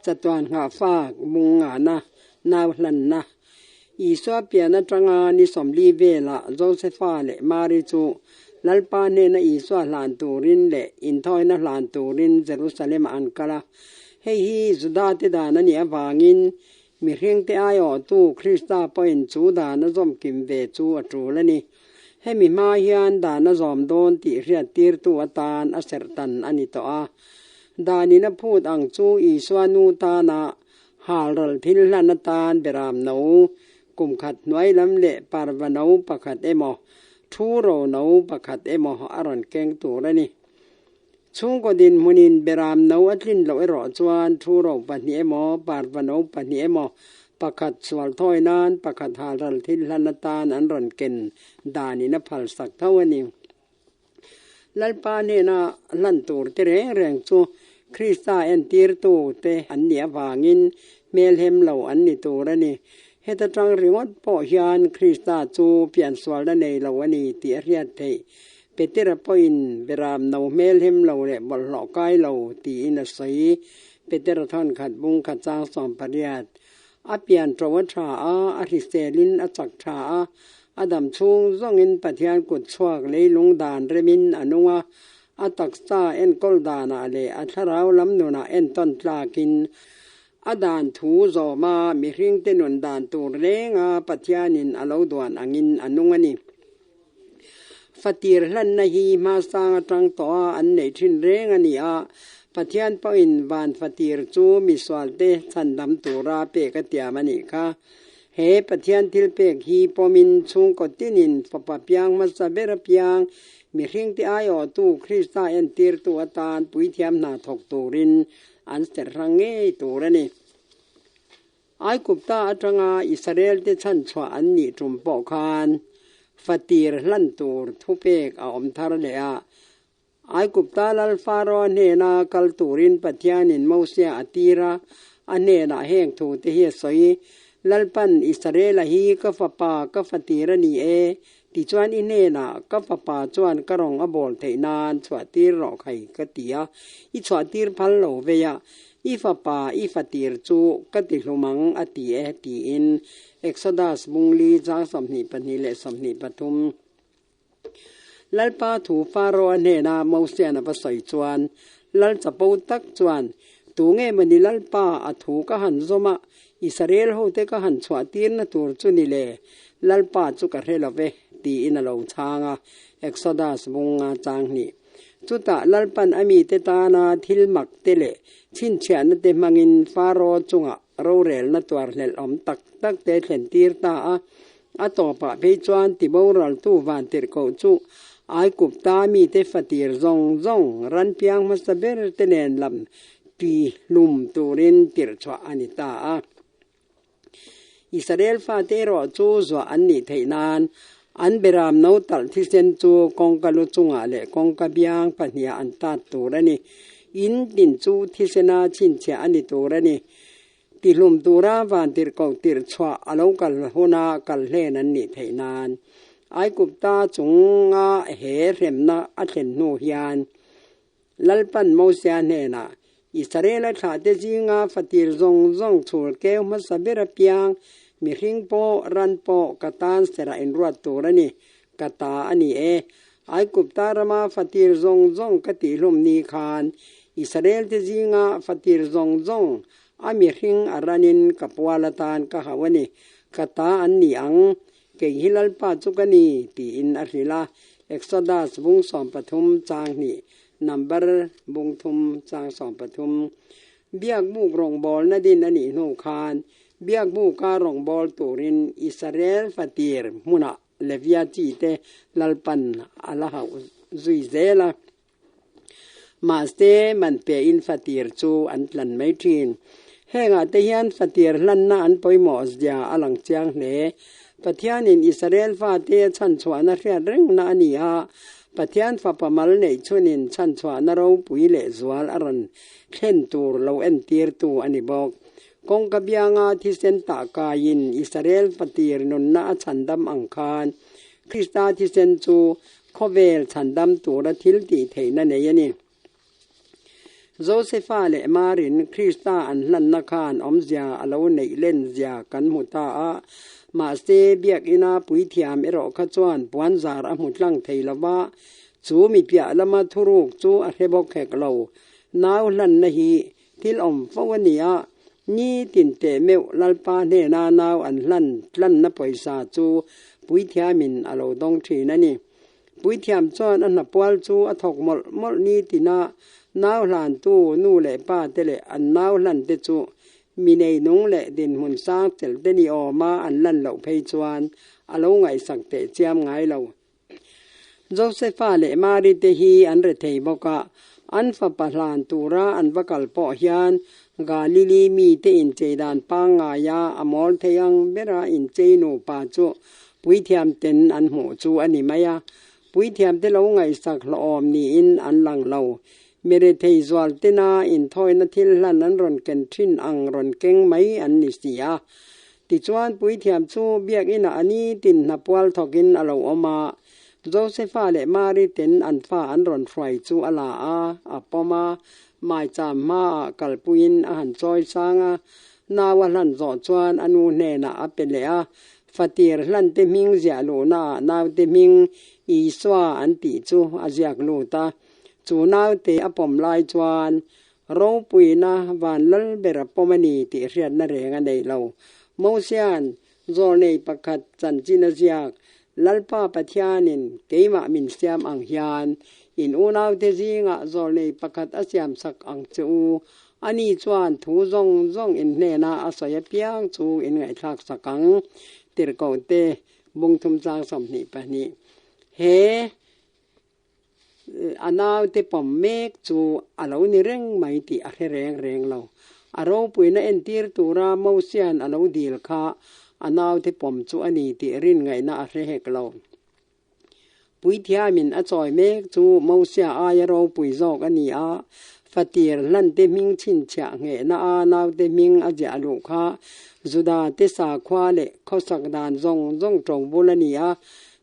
Chatuan nghahfak mung ngahna, nau hlanna. Isua pian atanga ni 40 velah Josefa leh Mari chu Lalpa hnena Isua hlan turin leh inthawina hlan turin Jerusalem-ah an kal a. Hei hi Juda-te dan a nih avangin mihringte aiawhtu Krista pawhin chu dan a zawm kim ve chu a tul a ni. Hemi hma hian dan a zawm dawn tih hriattirtu atan a serh tan a ni tawh a. Danin a phut ang chu Isua nu tana halral thil hlan atan beram no kum khat hnuai lam leh parva no pakhat emaw, thu ro no pakhat emaw a rawn keng tur a ni. Chhungkaw dinhmunin beram no a tlin loh erawh chuan thu ro pahnih emaw, parva no pahnih emaw, pakhat sual thawi nan, pakhat halral thil hlan atan an rawn ken danin a phalsak tho a ni. Lalpa hnena hlan tur te reng reng chu Krista entirtu te an nih avangin hmelhem lo an ni tur a ni. Heta tang ringawt pawh hian Krista chu piansualna nei lo a ni tih a hriat theih. Petera pawhin beram no hmelhem lo leh bawlhhlawh kai lo tiin a sawi. Petera thawnkhat bung khat chang 18. A pian ṭo a ṭha a, a hriselin a chak ṭha a, a dam chhung zawngin Pathian kut chhuak leilung dan remin a nung a, a taksa enkawl danah leh a thlarau lam nunah entawn tlakin a dan thu zawma mihringte nun dan tur renga Pathianin a lo duan angin a nung a ni. Fatir hlanna hi hmasang atang tawh a an neih thin reng a ni a, Pathian pawhin van fatir chu misualte chhandam tura pek a tiam a nih kha. He Pathian thil pek hi pawmin chhungkaw tinin fapa piang hmasa ber apiang mihringte aiawhtu Krista entirtu atan puithiam hna thawk turin an serh hrang ngei tur a ni. Aikupta atanga Israelte chhanchhuah an nih tum pawh khan fatir hlan tur thupek a awm thar leh a. Aikupta lal Faraoa hnena kal turin Pathianin Mosia a tir a, a hnenah heng thute hi a sawi, Lalpan Israela hi ka fapa ka fatir a ni e, tichuan i hnenah ka fapa chuan ka rawng a bawl theih nan chhuahtir rawh khai ka ti a, i chhuahtir phal lo vei a, I fapa i fatir chu ka ti hlum ang a ti e tiin Exodus bungli chang 22 leh 23. Lalpa thu Pharaoh-a hnena Mosian a va sawi chuan Lal chapo tak chuan, Tu nge mawni Lalpa a thu ka han zawm a, Israel hote ka han chhuah tirna tur chu ni le, Lalpa chu ka hre lo ve tiin a lo chhang a, Exodus bunga chang hnih. Chutah Lalpan a mite tana thil mak te leh chhinchhiahna te hmangin Pharaoh chungah rorelna tuar hlelhawm tak tak te thlen tir ta a. A tawpah phei chuan tiboraltu vantirhkoh chu Aigupta mite fatir zawng zawng ran piang hmasa ber te nen lam ti hlum turin tirhchhuah a ni ta a. Israel fate erawh chu zuah an nih theih nan an beram no talh thisen chu kawngka lu chungah leh kawngka biang pahniha an tat tur a ni. In tin chu thisena chhinchhiah a ni tur a ni. Tihlum tura vantirhkoh tirh chhuah a lo kal huna kal hlen an nih theih nan Aigupta chunga he hremna a thlen hnu hian Lalpan Mosia hnenah, Israela thlahte zinga fatir zawng zawng chhul keu hmasa ber apiang, mihring pawh, ran pawh ka tan serah inruat tur a ni, ka ta a ni e. Aigupta rama fatir zawng zawng ka tihhlum ni khan, Israelte zinga fatir zawng zawng a mihring a ranin ka pual atan ka hauh a ni, ka ta an ni ang, Kei hi Lalpa chu ka ni, tiin a hrilh a. Exodus bung 13 chang hnih, Number bung thum chang 13. Biakbuk rawngbawlna din a nih hnu khan Biakbuka rawngbâwl turin Israel fatir hmunah Levia chite Lalpan a la hauh zui zel a. Mahse, man pein fatir chu an tlan mai thin. Hengah te hian fatir hlanna an pawimawh zia a lang chiang hle. Pathianin Israel fate a chhanchhuahna hriat rengna a ni a, Pathian fapa mal neih chhunin chhanchhuahna ropui leh zual a rawn thlen tur lo entirtu a ni bawk. Kawngka bianga thisen tah kaiin Israel fatir nunna a chhandam ang khan Krista thisen chu Khawvel chhandam tura thil tih theihna nei a ni. Josefa leh Marin Krista an hlanna khan awmzia a lo neih len zia kan hmu ta a. Mahse, biakina puithiam erawh kha chuan puanzar a hmu tlang thei lo va, chu mi piah lama thuruk chu a hre bawk hek lo. Nau hlanna hi thil awm fo a ni a, ni tin teh meuh Lalpa hnena nau an hlan tlanna pawisa chu puithiamin a lo dawng thin a ni. Puithiam chuan a hnapual chu a thawk mawlh mawlh ni tina nau hlantu nu leh pa te leh an nau hlan te chu mi neinung leh dinhmun sang tel te ni awma an lan loh phei chuan a lo ngaihsak teh chiam ngai lo. Josefa leh Mari te hi an rethei bawk a, an fapa hlan tura an va kal pawh hian Galili mite inchei dan pangngaia a mawl thei ang bera inchei nupa chu puithiam ten an hmuh chu a ni mai a. Puithiam te lo ngaihsak hlawhawm niin an lang lo. Mi rethei zual tena inthawina thil hlan an rawn ken thin ang rawn keng mai an ni si a. Tichuan, puithiam chu biakinah a nitin hnapual thawkin a lo awm a. Josefa leh Mari ten an fa an rawn hruai chu a la a, a pawm a, maicham hmaah kalpuiin a han chawi sang a. Nau a hlan zawh chuan a nu hnenah a pe leh a, Fatir hlante hming ziah luhnaah naute hming Isua an tih chu a ziak lut a. Chu naute a pawm lai chuan Ropuina van lal ber a pawm a ni tih hriatna reng a nei lo. Mosia'n zawlnei pakhat chanchin a ziak, Lalpa Pathianin keimah min siam ang hian in unaute zingah zawlnei pakhat a siamsak ang che u. Ani chuan thu zawng zawng in hnena a sawi apiang chu in ngaihthlaksak ang. Tirhkohte bungthum chang 22. He A naute pawm mek chu a lo ni reng mai tih a hre reng reng lo. A ropuina entir tura Mosia'n a lo dil kha a naute pawm chu a ni tih rinngaihna a hre hek lo. Puithiamin a chawi mek chu Mosia aia ropui zawk a ni a, fatir hlante hming chhinchhiah nghehna a naute hming a ziah luh kha Juda te sakhua leh khawsak dan zawng zawng ṭo bul a ni a,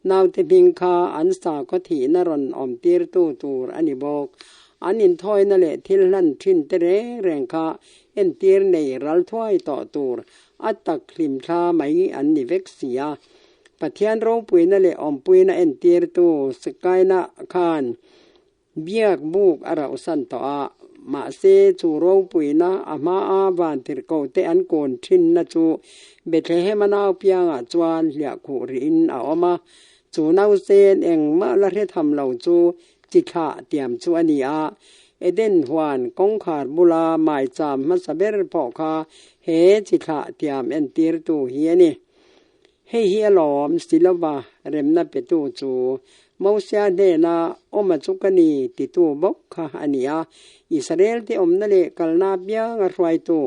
Naute hming kha an sakhaw thihna rawn awmtirtu tur a ni bawk. An inthawina leh thil hlan thin te reng reng kha entir nei ral thuai tawh tur a tak hlimthla mai an ni vek si a. Pathian ropuina leh awmpuina entirtu Sekaina khan Biak buk a rauhsan tawh a, mahse chu ropuina a hmaa vantirhkoh te an kawn thinna chu Bethlehem a nau piangah chuan hliahkhuh rihin a awm a. Chu nausen engmah la hre tham lo chu chi thlah tiam chu a ni a. Eden huan kawngkhar bula maicham hmasa ber pawh kha he chi thlah tiam entirtu hi a ni. Hei hi a lawm si lova remna petu chu Mosia hnena awm a chu ka ni titu bawk kha a ni a. Israel te awmna leh kalna apianga hruaitu,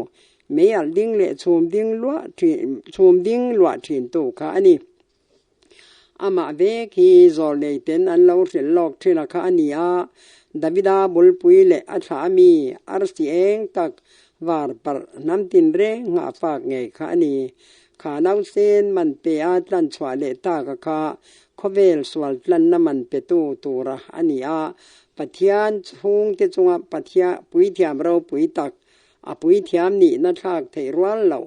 mei alh ding leh chhum ding luah thin chhum ding luah thintu kha a ni. Amah vek hi zawlnei ten an lo hrilh lawk thin a kha a ni a. Davida bulpui leh a thlah ami arsi eng tak var parh hnam tinreng nghah fak ngei kha a ni. Kha nausen man pe a tlan chhuah leh tak a kha khawvel sual tlanna man petu tura a ni a, Pathian chhungte chunga Pathian puithiam ropui tak, a puithiam nihna thlak theih rual loh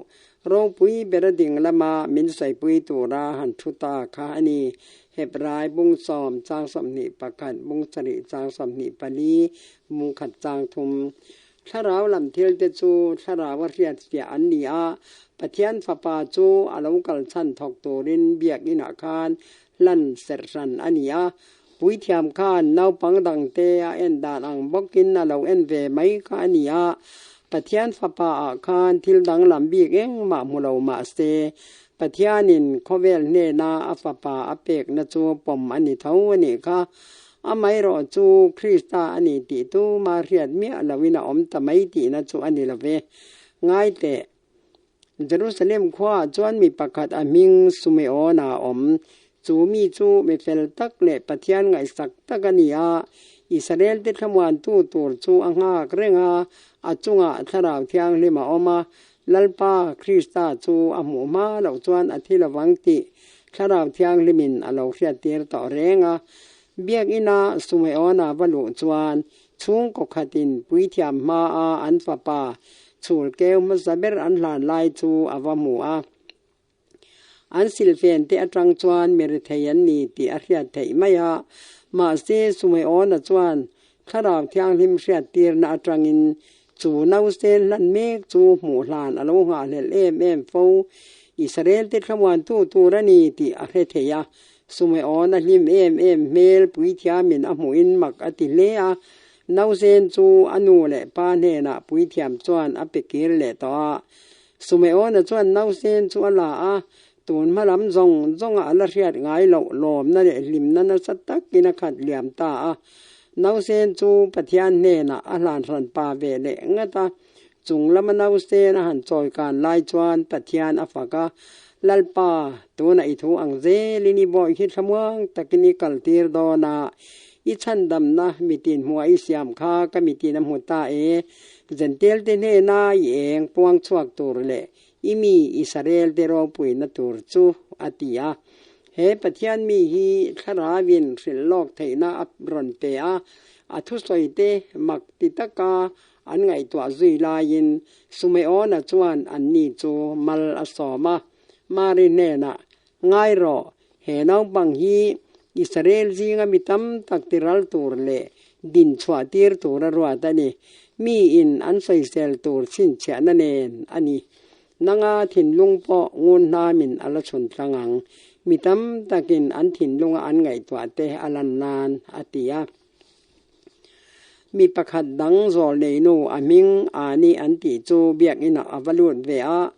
ropui bera ding lama min saipui tura han thu ta kha a ni. Hebrai bung sawm chang 21, bung sarih chang 24, bung khat chang thum. Thlarau lam thilte chu thlarau a hriatfiah an ni a, Pathian Fapa chu a lo kal chhan thawk turin biakinah khan hlan serhran a ni a. Puithiam khan naupang dangte a en dan ang bawkin a lo en ve mai kha a ni a. Pathian Fapa ah khan thil danglam bik engmah hmu lo mah se, Pathianin khawvel hnena a Fapa a pekna chu pawm a ni tho a nih kha. Amaherawh chu Krista a ni tih tuma hriat miah loin a awm ta mai tihna chu a ni lo ve. Ngai teh, Jerusalem khuaah chuan mi pakhat a hming Sumeona a awm. Chu mi chu mi fel tak leh Pathian ngaihsak tak a ni a. Israelte thlamuantu tur chu a nghak reng a, a chungah Thlarau Thianghlim a awm a. Lalpa Krista chu a hmuh hma loh chuan a thi lovang tih Thlarau Thianghlimin a lo hriattir tawh reng a. Biakina Sumeona va luh chuan Chhungkaw khatin puithiam hmaa an fapa chhul keu hmasa ber an hlan lai chu a va hmu a. An silfen te atang chuan mi rethei an ni tih a hriat theih mai a. Mahse, Sumeona chuan Thlarau Thianghlim hriattirna atangin chu nausen hlan mek chu hmuh hlan a lo nghahhlelh em em fo. Israel te thlamuantu tur a ni tih a hre thei a. Sumeona hlim em em hmel puithiamin a hmuhin mak a ti hle a. Nausen chu a nu leh pa hnenah puithiam chuan a pe kir leh tawh a. Sumeona chuan nausen chu a la a, tun hma lam zawng zawnga a la hriat ngai loh lawmna leh hlimna nasa takin a khat liam ta a. Nausen chu Pathian hnenah a hlan hran pa ve leh ngat a, chung lama nausen a han chawi kan lai chuan Pathian a fak a, Lalpa, tunah i thu ang zelin i bawi hi thlamuang takin i kaltir dawn a, i chhandamna mitin hmuah i siam kha ka mitin a hmu ta e. Jentail-te hnena i eng puang chhuak tur leh i mi Israel-te ropuina tur chu, a ti a. He Pathian mi hi thlarauin hrilh lawk theihna a rawn pe a, a thusawite mak ti taka an ngaihtuah zui laiin Sumeona chuan anni chu mal a sawm a. Mari hnenah, Ngai rawh, he naupang hi Israel zinga mi tam tak tiral tur leh din chhuah tir tura ruat a ni. Miin an sawisel tur chhinchhiahna nen a ni. Nanga thinlung pawh ngun hnamin a la chhun tlang ang. Mi tam takin an thinlunga an ngaihtuah te a lan nan, a ti a. Mi pakhat dang zawl neinu a hming Ani an tih chu biakinah a va lut ve a,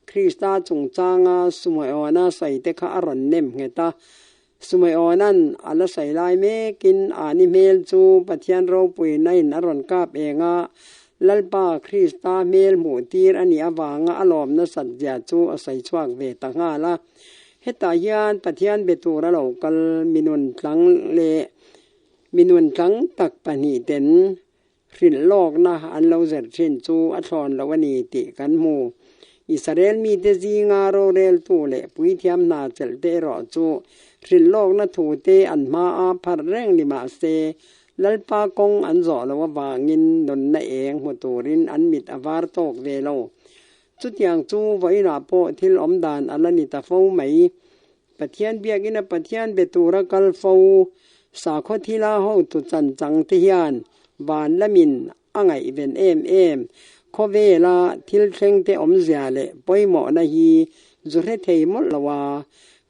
Krista chungchanga Sumeona sawi te kha a rawn nem nghet a. Sumeona'n a la sawi lai mekin Ani hmel chu Pathian ropuinain a rawn kap eng a, Lalpa Krista hmel hmuh tir a nih avanga a lawm nasat zia chu a sawi chhuak ve ta nghal a. Hetah hian Pathian be tur a lo kal minun tlang leh Mi nuntlang tak pahnihten hrilh lawkna an lo zir thin chu a thlawn lo a ni tih kan hmu. Israel mite zinga roreltu leh puithiam hna chelhte erawh chu hrilh lawkna thute an hmaa pharh reng ni mah se, Lalpa kawng an zawh loh avangin nunna eng hmu turin an mit a var tawk ve lo. Chutiang chu vawiinah pawh thil awmdan a la ni ta fo mai. Pathian biakina Pathian be tura kal fo sakhaw thila hotu chan chang te hian van lamin a ngaihven em em. Khawvela thil thleng te awmzia leh pawimawhna hi zu hre thei mawlh lo a.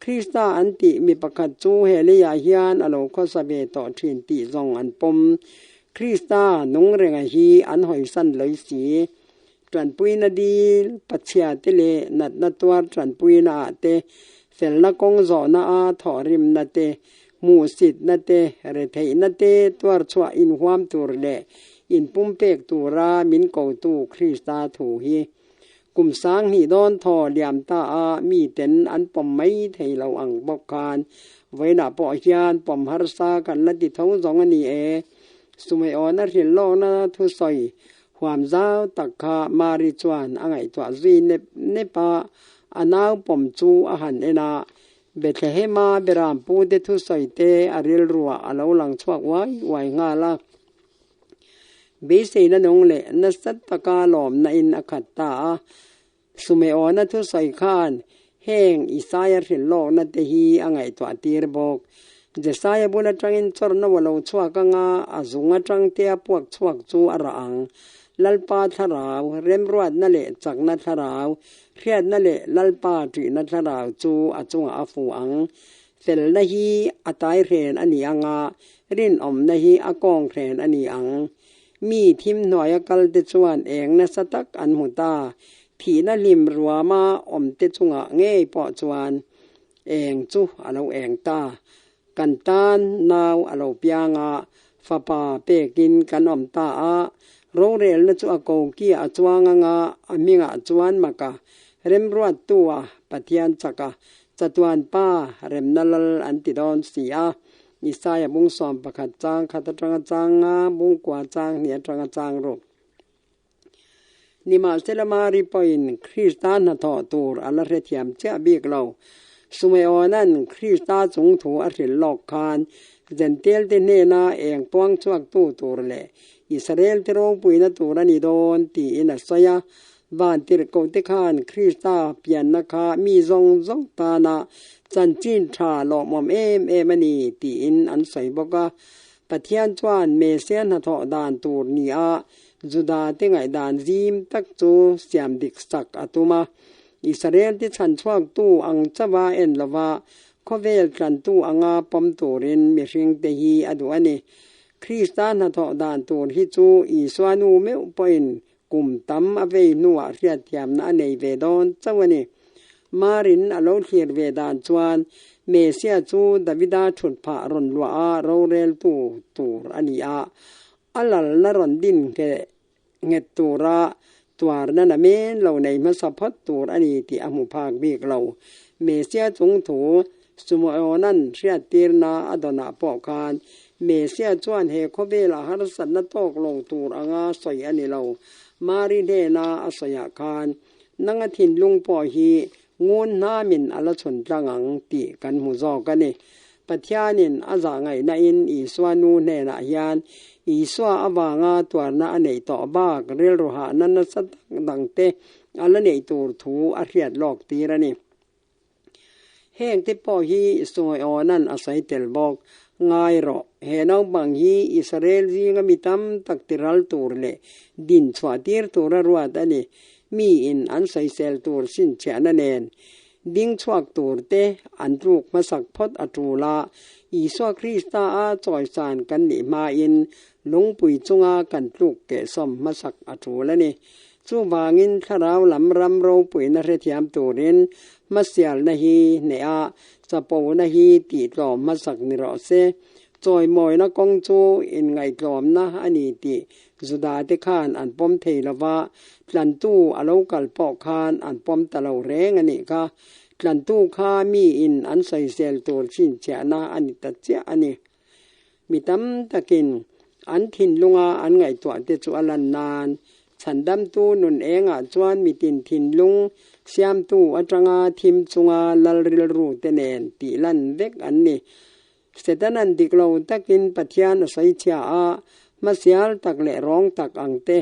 Krista an tih mi pakhat chu he leiah hian a lo khawsa ve tawh thin tih zawng an pawm. Krista nung renga hi an hawisan loi si. Ṭanpuina dil, pachhia te leh natna tuar ṭanpuina ah te, felna kawng zawhna a thawhrimna te, hmuhsitna te, retheihna te tuar chhuah inhuam tur leh inpumpek tura min kotu Krista thu hi kum sanghnih dawn thaw liam ta a miten an pawm mai thei lo ang bawk khan vawiinah pawh hian pawm harsa kan la ti tho zawng a ni e. Sumeona hrilh lawkna thusawi Huam zau tak kha Mari chuan a ngaihtuah zui nep nep a, a nau pawm chu a han en a, Bethlehema Beram pute thusawi te a rilruah a lo lang chhuak uai uai nghal a. Beiseina nung leh nasa taka lawmna in a khat ta a, Sumeona thusawi khan heng Isaia hrilh lawkna te hi a ngaihtuah tir bawk. Jesaia bul atangin chawrhna wa lo chhuak anga a zung atang te a puak chhuak chu a rah ang. Lalpa thlarau, remruatna leh chakna thlarau, hriatna leh Lalpa ṭihna thlarau chu a chungah a fu ang. Felna hi a tai hren a ni anga, rinawmna hi a kawng hren a ni ang. Mi thim hnuaia kalte chuan eng nasa tak an hmu ta. Thihna hlim ruama awmte chungah ngei pawh chuan eng chu a lo eng ta. Kan tan nau a lo piang a, fapa pekin kan awm ta a. Rorelna chu a koki a chuang anga a hmingah chuan maka remruattua Pathian chaka chatuan pa remna lal an ti dawn si a. Isaia bung 11 chang khat atanga chang nga, bung kua chang hnih atanga chang ruk. Nimahsela Mari pawhin Krista hnathawh tur a la hrethiam chiah bik lo. Sumeona'n Krista chung thu a hrilh lawk khan Jentail-te hnena eng puang chhuaktu tur leh Israel-te ropuina tur a ni dawn tiin a sawi a. Vantirhkohte khan Krista pianna kha mi zawng zawng tana chanchin tha lawmawm em em a ni tiin an sawi bawk a. Pathian chuan Mesia hnathawh dan tur nia Juda-te ngaihdan zim tak chu siam dik sak a tum a. Israel-te chhanchhuaktu ang chauha en lova khawvel tlantu anga pawm turin mihringte hi a duh a ni. Krista hnathawh dan tur hi chu Isua nu meuh pawhin kum tam a vei hnuah hriatthiamna a nei ve dawn chauh a ni. Marin a lo thlir ve dan chuan Mesia chu Davida thutphah rawn luaha roreltu tur a ni a, a lalna rawn din ngheh nghet tura tuarna na men lo nei hmasa phawt tur a ni tih a hmu phak bik lo. Mesia chung thu Sumoeona'n hriattirna a dawnah pawh khan Mesia chuan he khawvelah harsatna tawk lo tur anga sawi a ni lo. Mari hnena a sawiah khan nanga thinlung pawh hi ngun hnamin a la chhun tlang ang tih kan hmu zawk a ni. Pathianin a zah ngaihnain Isua nu hnenah hian Isua avanga tuarna a neih tawh bak rilru hahna nasa tak dangte a la neih tur thu a hriat lawk tir a ni. Hengte pawh hi Suaiona'n a sawi tel bawk. Ngai rawh, he naupang hi Israel zinga mi tam tak tiral tur leh din chhuah tir tura ruat a ni. Miin an sawisel tur chhinchhiahna nen ding chhuak tur te an tluk hmasak phawt a tul a. Isua Krista a chawisan kan nih hmain lungpui chunga kan tluk kehsawm hmasak a tul a ni. Chuvangin thlarau lam ram ropuina hrethiam turin hmasialna hi hneh a, chapona hi tihtlawm hmasak ni rawh se. Chawimawina kawng chu inngaihtlawmna a ni tih Judate khan an pawm thei lo va, tlantu a lo kal pawh khan an pawm ta lo reng a nih kha. Tlantu kha miin an sawisel tur chhinchhiahna a ni ta chiah a ni. Mi tam takin an thinlunga an ngaihtuahte chu a lan nan, Chhandamtu nun engah chuan mitin thinlung siamtu atanga thim chunga lal rilrute nen tih lan vek an ni. Setanan dik lo takin Pathian a sawi chhia a, hmasial tak leh rawng tak ang te,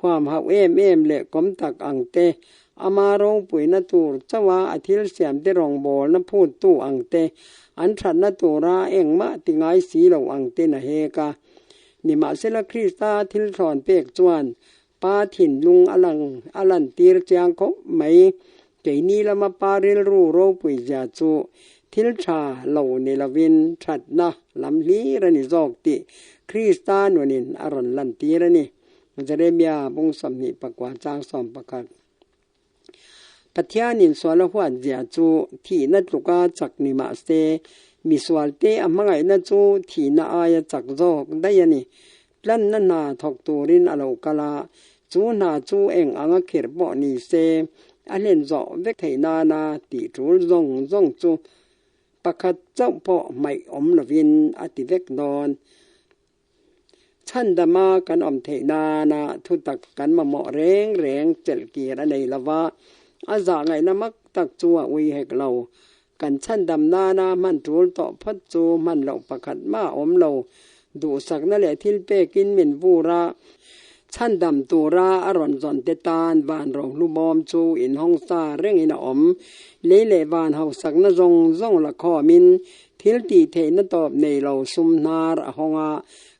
huam hauh em em leh kawm tak ang te, ama ropuina tur chauha a thil siamte rawngbawlna phuttu ang te, an thatna tura engmah ti ngai si lo ang ten a hek a. Nimahsela Krista thil thlawn pek chuan Pa thinlung a lang a lantir chiang khawp mai. Keini lama pa rilru ropui zia chu thil tha lo ni lovin thatna lam hlir a ni zawk tih Krista nunin a rawn lantir a ni. Jeremia bung 24 chang 11. Pathianin sual a huat zia chu thihna tluka chak ni mah se, misualte a hmangaihna chu thihna aia chak zawk daih a ni. Tlanna hna thawk turin a lo kal a, chu hna chu eng anga khirh pawh ni se, a hlen zawh vek theih nana tih tul zawng zawng chu pakhat chauh pawh hmaih awm lovin a ti vek dawn. Chhandama kan awm theih nana thutak kan mamawh reng reng chelh kir a nei lova, a zah ngaihna mak tak chu a ui hek lo. Kan chhandam nana hman tul tawh phawt chu hman loh pakhat mah a awm lo. Duhsakna leh thil pekin min vur a, chhandam tura a rawn zawn te tan van rohlubawm chu inhawng sa rengin a awm. Lei leh van hausakna zawng zawng la khawmin Thil tih theihna tawp nei lo sum hnar a hawng a,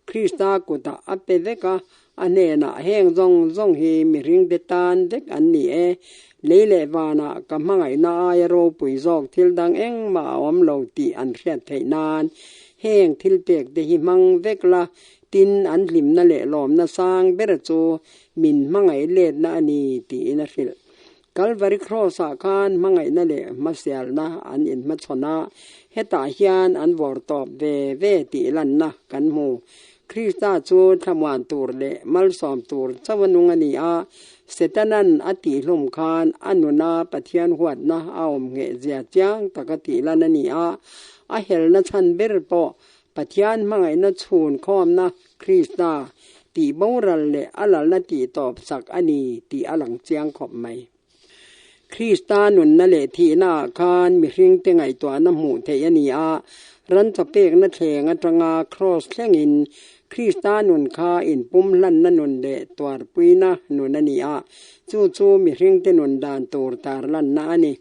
Krista kutah a pe vek a, a hnenah heng zawng zawng hi mihringte tan vek an ni e. Lei leh vanah ka hmangaihna aia ropui zawk thil dang engmah a awm lo tih an hriat theih nan heng thil pekte hi hmang vek la, tin an hlimna leh lawmna sang ber chu min hmangaih letna a ni tiin a hrilh. Kalvari Cross-ah khan hmangaihna leh hmasialna an inhmachhawn a, hetah hian an vawr tawp ve ve tih lanna kan hmu. Krista chu thlamuan tur leh malsawm tur chauh a nung a ni a, Setana'n a tihhlum khan a nuna Pathian huatna a awm ngheh zia chiang taka tih lan a ni a, a helna chhan ber pawh Pathian hmangaihna chhun khawmna Krista tih boral leh a lalna tih tawp sak a ni tih a lang chiang khawp mai. Krista nunna leh thihnaah khan mihringte ngaihtuahna hmuh theih a ni a, ran chawpekna thleng atanga kraws thlengin Krista nun kha inpumhlanna nun leh tuarpuina nun a ni a, chu chu mihringte nun dan tur tarlanna a ni.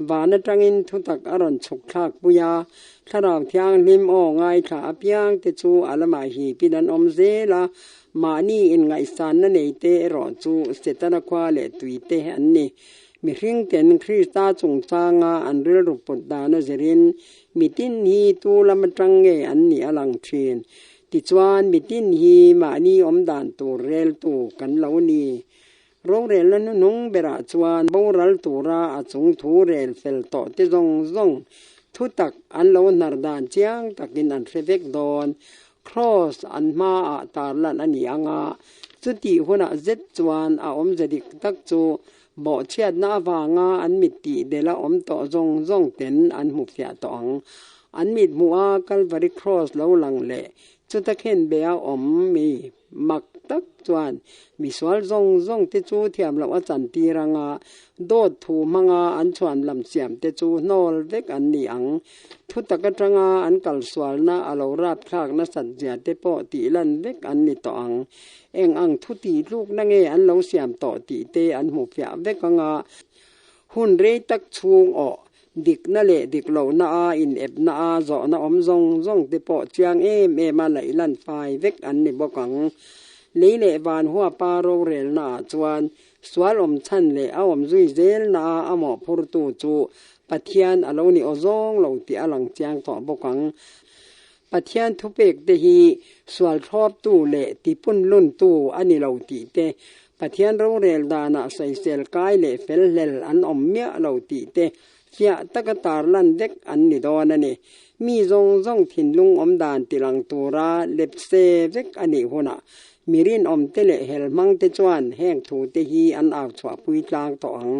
Van atangin thutak a rawn chhuk thlak pui a, Thlarau Thianghlim aw ngaithla apiangte chu a lamah hipin an awm zel a, mahni inngaihsanna neite erawh chu Setana khua leh tuite an ni. Mihringten Krista chungchanga an rilru put dan a zirin mitin hi tu lam atang nge an nih a lang thin. Tichuan, mitin hi mahni awmdan tur reltu kan lo ni. Rorelna hnuhnung berah chuan boral tura a chung thu rel fel tawh te zawng zawng thutak an lo hnar dan chiang takin an hre vek dawn. Kraws an hmaah tarlan a ni ang a, chutih hunah zet chuan a awmze dik tak chu bawhchhiatna avanga an mit tih dela awm tawh zawng zawng ten an hmu fiah tawh ang. An mit hmuha Kalvari Kraws lo lang leh chuta khenbeh a awm mi Mak tak chuan misual zawng zawng te chu thiam loh a chantir ang a, dawt thu hmanga an chhuan lam siam te chu hnawl vek an ni ang. Thu tak atanga an kalsualna a lo rapthlak nasat zia te pawh tih lan vek an ni tawh ang. Eng ang thu tih tlukna nge an lo siam tawh tih te an hmu fiah vek ang a, hun rei tak chhung awh Dikna leh dik lohna a inepna a zawhna awm zawng zawng te pawh chiang em em a laih lan fai vek an ni bawk ang. Lei leh van huapa rorelna ah chuan sual awm chhan leh a awm zui zelna a a mawhphurtu chu Pathian a lo ni aw zawng lo tih a lang chiang tawh bawk ang. Pathian thupek te hi sual thlawptu leh tipunluntu a ni lo tih te, Pathian rorel danah sawisel kai leh felhlel an awm miah lo tih te fiah taka tarlan vek an ni dawn a ni. Mi zawng zawng thinlung awm dan tilang tura lepse vek a nih hunah mi rinawmte leh helhmangte chuan heng thute hi an au chhuahpui tlang tawh ang.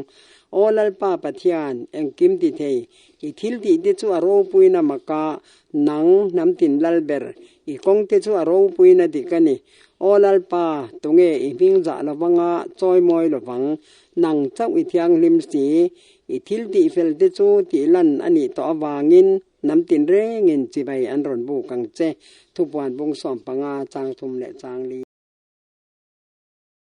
Aw Lalpa Pathian, engkim ti thei, i thil tihte chu a ropuina maka Nang, hnamtin lal ber, i kawngte chu a ropuina dik a ni. Aw Lalpa, tunge i hming zah lovanga chawi mawi lovang? Nang chauh i thianghlim si. I thil tihfel te chu tih lan a nih tawh avangin hnamtin rengin chibai an rawn buk ang che. Thupuan bung 15 chang thum leh chang li.